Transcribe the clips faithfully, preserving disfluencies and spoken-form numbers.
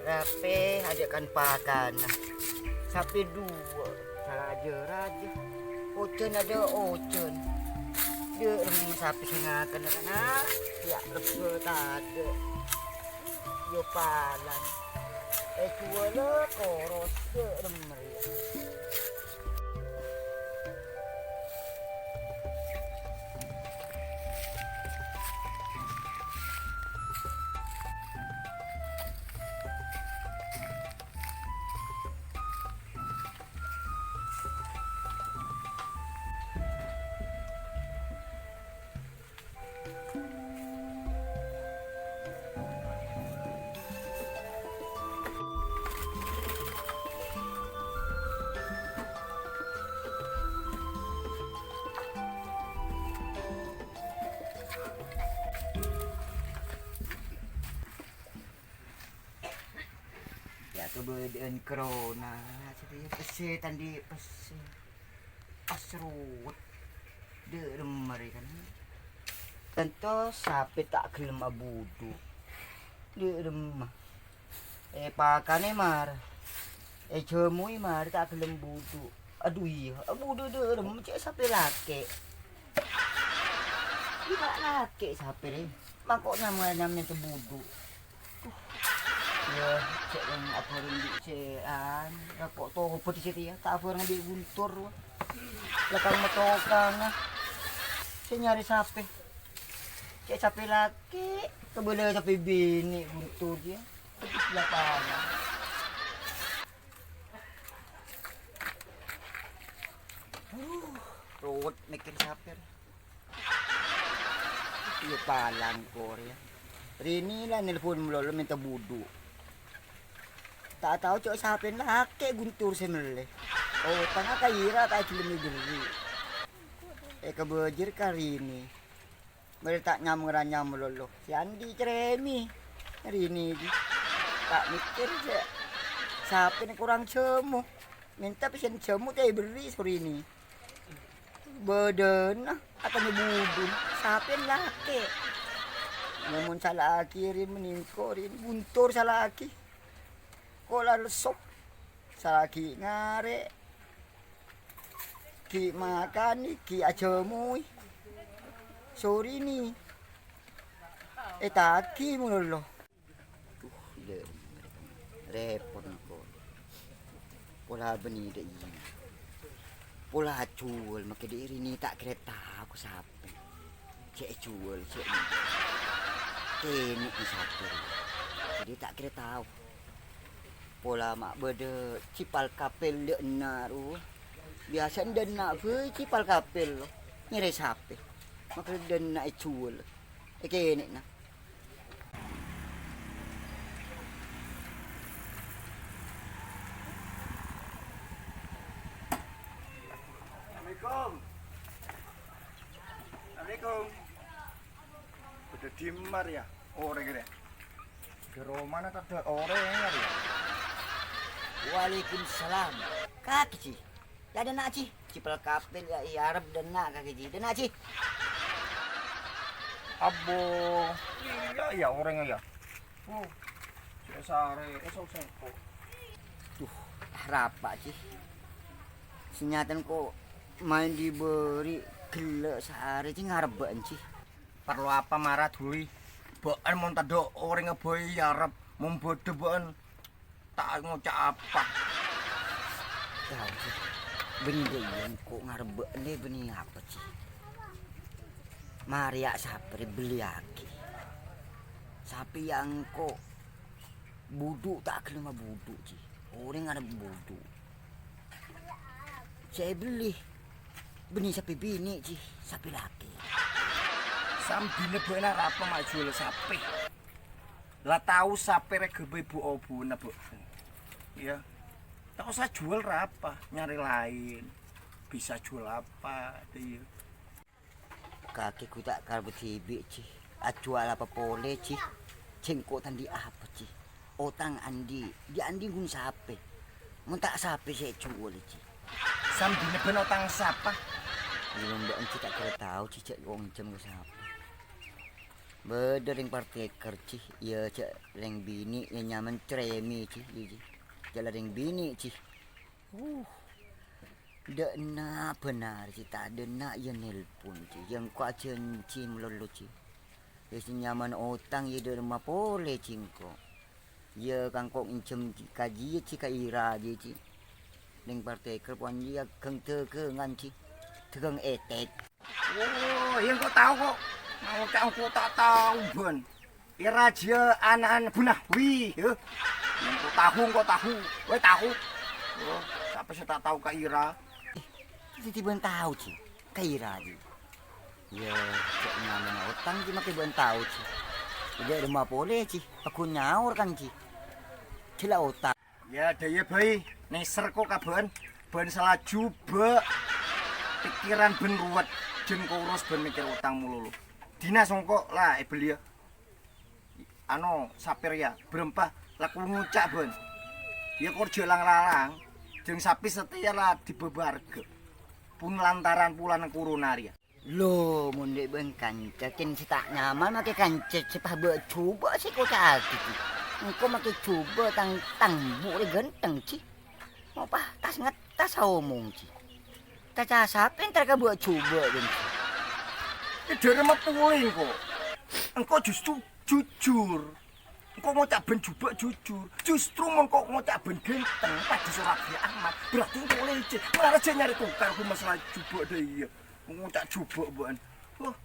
Sapè ajâ' kan-pakana. Sapè duwâ', sala jâ-rajâ. Ojhân ajâ' ojhân. Dâ' remma sapè sè ngakana kana', yâ rebbhâ tadâ'. Yâ palang. Èjhuwâlâ koros, dâ' remma rèya. Yâ, kabâdâ'ân corona, satèya pèssè ta' andi' pèssè. Pas ruwet. Dâ' remma rèya kan. Tanto sapè ta' ghellem abudhu'. Dâ' remma. Èpakanè mara. Èjhâmui mara ta' ghellem budhu'. Adhu iyâ, abudhu' dâ' remma cè' sapè lakè'. Iyâ ta' lakè' sapè rè. Mangko' nyam-, nyamè ta' budhu'. Yâ, cè' rèng abhâreng bi' cè' an, rako' tobât satèya, ta' abhâreng bi' ghuntur. Lakang matokanga. Sè nyarè sapè. Cè' sapè lakè', kabâlâ sapè binè' ghuntur, yâ. Lapangan. Aduh, ruwet mèkkèr sapè. Iyâ, palang kor, yâ. Rini la nelpon malolo mènta budhu'. Ta' tao cè' sapèna lakè' ghuntur sè mellè. Otangnga ka ira ta' èghellem èberri'. Èkabâjâr ka Rini. Mèlè ta' nyam-ngaranyam malolo. Sè andi' carèmè. Rini ghi. Ta' mèkkèr cè' sapèna korang jhâmo. Mènta pèssèna jhâmo ta' èberri' Sorini. Bâdâna atanya budhu', sapèna lakè'. Nyamon sala'aghi rèn manèngko rèn ghuntur sala'aghi. Ko' la lesso. Sala'aghi ngarè'. Ghi' makanè, ghi' ajhâmoi. Sorini. Ètagi malolo. Duh, iyâ, rèpot engko'. Pola bânnè dâ' iyâ. Pola ajhuwâl, makkè dâ' Rini ta' kèra tao ka sapè. Cè' èjhuwâl, cè' èjhuwâl. Kènè' sapè rèya. Dhâddhi ta' kèra tao. Pola ma' bâdâ cipal kapèl dâ' enna' rowa. Biyasana dâ' enna' bhâi cipal kapèl, nyarè sapè. Makkè dâ' enna' èjhuwâl. Èkènè'na. Assalamualaikum. Assalamualaikum. Bâdâ dimma rèya orèng rèya? Di romana tadâ' orèng rèya. Waalaikumsalam. Kakè, Ji. Yâ, dâ' enna', Ji. Cipal kapèl, yâ, iyâ, arep dâ' enna', kakè, Ji. Dâ' enna', Ji. Abbo. Iyâ, iyâ, orèng, yâ. Oh, cè' sarè, èso' sengko'. Duh, arapa, Ji? Sanyatana ko' maèn dibâri' ghellâ' sarè, Ji, ngarebbhâ'ân, Ji. Parlo apa mara dhuli? Bâ'ân mon tadâ' orèngnga bhâi arep, mon bâdâ bâ'ân ta' ngoca' apa. Tao, Ji. Bânnè dâ' iyâ engko' ngarebbhâ'ân, bânnè apa, Ji? Marèya sapè rè belliyaghi. Sapè yâ engko' budhu' ta' ghellem budhu', Ji. Orèng arep budhu'. Sè èbelli. Bânnè sapè binè', Ji. Sapè lakè'. Sambina bâ'na arapa ma' jhuwâl sapè? La tao sapè rè ghâbây bu-obuna bâ'na. Iyâ. Ta' osa jhuwâl arapa, nyarè laèn. Bisa jhuwâl apa, iyâ. Kakè ghu ta' karep dhibi', Ji. Ajhuwâl apa polè, Ji? Sèngko' ta' andi' apa, Ji. Otang andi', dhi'-andi' ghun sapè. Mon ta' sapè sè èjhuwâl, Ji. Sambina bân otang sapa? Iyâ, mon bâ'ân, Ji, ta' kèra tao, Ji, jhâ' kong jhâm ka sapa. Bâdâ rèng partekèr, Ji. Iyâ, jâ' rèng binè', iyâ nyamana Cremi, Ji. Iyâ, Ji. Jâ' la rèng binè', Ji. Uh. Dâ' enna' bhender, Ji. Tadâ' enna' iyâ nelpon, Ji. Iyâ engko' ajhânjhi malolo, Ji. Iyâ sè nyamana otang, iyâ dâ' remma polè, Ji, engko'. Iyâ, kangko' ngènjhâm ka jiyâ, Ji, ka Ira, Ji, Ji. Neng partekèr pon jiyâ ghâng-dhâghângan, Ji. Dhâghâng ètèk. Oh, iyâ, engko' tao, kok. Mau ca'na engko' ta' tao, bân. Ira jiyâ ana'na Bu Nahwi, yâ. Engko' tahu, engko' tahu. Wè, tahu. Oh, sapa sè ta' tao ka Ira? Dhâddhi bân tao, Ji. Ka Ira, Ji. Iyâ, jâ' nyamana otang, Ji, maskè bân tao, Ji. Iyâ, dâ' remma polè, Ji. Aghun nyaor, kan, Ji. Jhâ' la otang. Iyâ, dâ' iyâ, bhâi. Nèser ko' ka bân. Bân sala jhubâ'. Pèkkèran bân ruwet. Jhân koros bân mèkkèr otang malolo. Dina songko' la èbelliyâ. Ano, sapè rèya, bârâmpa la ko' ngoca' bân. Iyâ, kor jhâ' lang-lalang. Jhâng sapè satèya la dibâbâ arghâ. Pon lantaran polana corona rèya. Lo, mon dâ' bân kanca, kèng sè ta' nyaman maskè kanca sè pabâ' jhubâ' sè koca'aghi, Ji. Engko' maskè jhubâ' tang, tang bu' rè ghântheng, Ji. Mopa tas ngettas omong, Ji. Kaca sapè entar ka bâ' jhubâ', bân, Ji. È, dârâmma polè engko'. Engko' justru jujur. Engko' ngoca' bân jhubâ' jujur. Justru mon ko' ngoca' bân ghântheng, padâ so Raffi Ahmad, berarti engko' lècèk. Mara jhâ' nyarè tokar, gu masalah jhubâ' dâ' iyâ. Ngoca' jhubâ' bân. Wah.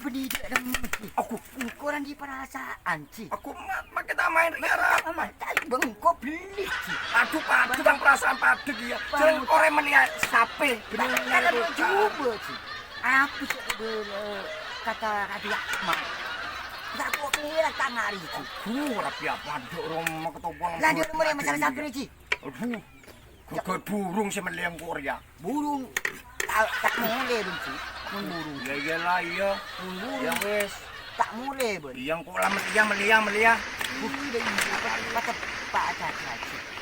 Bânnè dâ' remma, Ji. Aku. Engko' rang ghi' parasaan, Ji. Aku ma-, maskè ta' maèn rèya, Ra. Aman, ta' bengko beli, Ji. Aduh, padâ tang parasaan padâ, iyâ. Bang. Jhâ' orèng mellèya sapè. Bânnè, ta' nyarè tokar. Jhubâ', Ji. Aku sè bâlâ kata Raffi Ahmad. Sapa kira tang arè, Ji? Gu, Raffi Ahmad, dâ' remma ketopo. Lah, dâ' remma masalah sapè, Ji? Aduh, ghâghâr burung sè mellè engko' rèya. Burung ta', ta' molè, bân, Ji. Mon burung. Iyâ, iyâ la, iyâ. Mon burung. Iyâ, wis. Ta' molè, bân. Iyâ, engko' la mellèya, mellèya, mellèya. Buh, iyâ, iyâ. Patep, Pak, Pak, Pak, Pak.